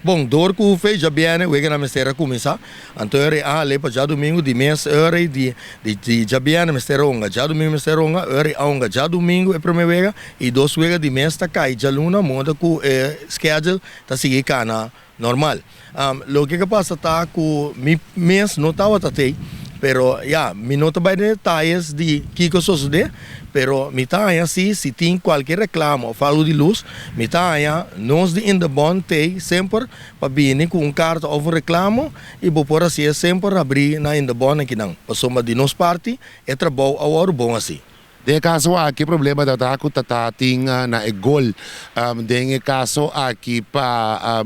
Bon, dor ku fe djabièrnè weganan mester a kuminsá, anto e ora a hal'é pa djadumingu di mes ora di djabièrnè mester a hunga, djadumingu mester a hunga, ora a hunga djadumingu e promé wega i dos wega di mes ta kai djaluna moda ku e schedule ta sigui kana normal. Loke ke pasa ta ku mi mes no tabata tei, pero ya, mi no ta bai den detayes di kiko sosodé, pero mi ta haña si, si tin kualke reklamo òf algu di lus, mi ta haña nos di Indebon tei semper pa bini ku un karta òf un reklamo i bo por hasié semper habrí na Indebon akinan, pasobra di nos parti e trabou a wòrdu bon hasi. Den e kaso aki e problema ta ta ku ta ta tin na e gol. Den e kaso aki pa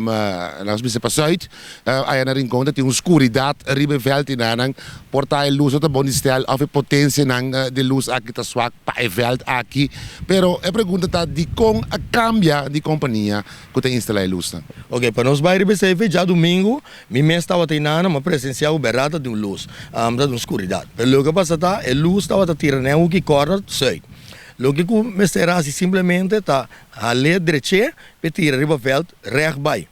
nos bisa pa Zuid aya na Rincon ta tin un skuridat riba e vèlt i nan por ta e lus no ta bon di stèl òf e potensianan di lus aki ta swak pa e vèlt aki. Pero e pregunta ta dikon a kambia di kompania ku ta instalá e lusnan? Oke, pa nos bai riba esei fe djadumingu Mi mes tabata inana, m'a presenciá cu berdad ta di un luz, ta di un scuridad. Pero loke a pasa ta, e luz tabata tira n'e hoeki corner zuid. Loke cu mester haci simplemente ta hal'é drech'é p'e tira riba veld recht bai.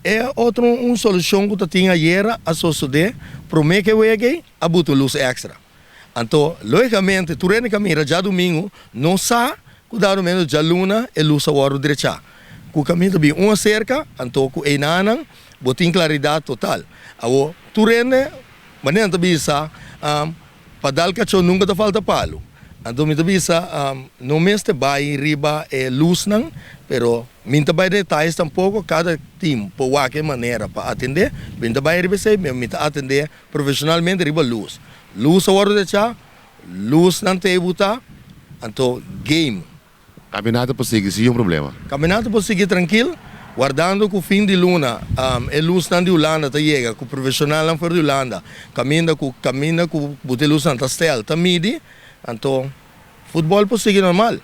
E otro un solucion cu ta tin ayera a sosode, prome cu e wega ei a buta un luz extra. Anto, logicamente, tur hende cu a mira djadumingu no sa cu dado momento djaluna e luz a wordo drechá. Cu caminda ta bin un acerca, anto cu einanan bo tin claridad total. Awor, tur hende, manera nan ta bisa, pa dal cachó nunca ta falta palu. Anto mi ta bisa, no mester bay riba e luznan, pero mi no ta bay den detalles tampoco, cada team por wak e manera pa atende, mi no ta bay riba esey, mi ta atende profesionalmente riba luz. Luz a wordo dechá, luznan ta ebuta, anto game. Kampionato por sigui sin un problema. Kampionato por sigui trankil, wardando ku fin di luna e lusnan di Hulanda ta yega, ku profeshonalnan for di Hulanda kaminda ku kaminda ku buta e lusnan ta stel ta midi, anto futbòl por sigui normal.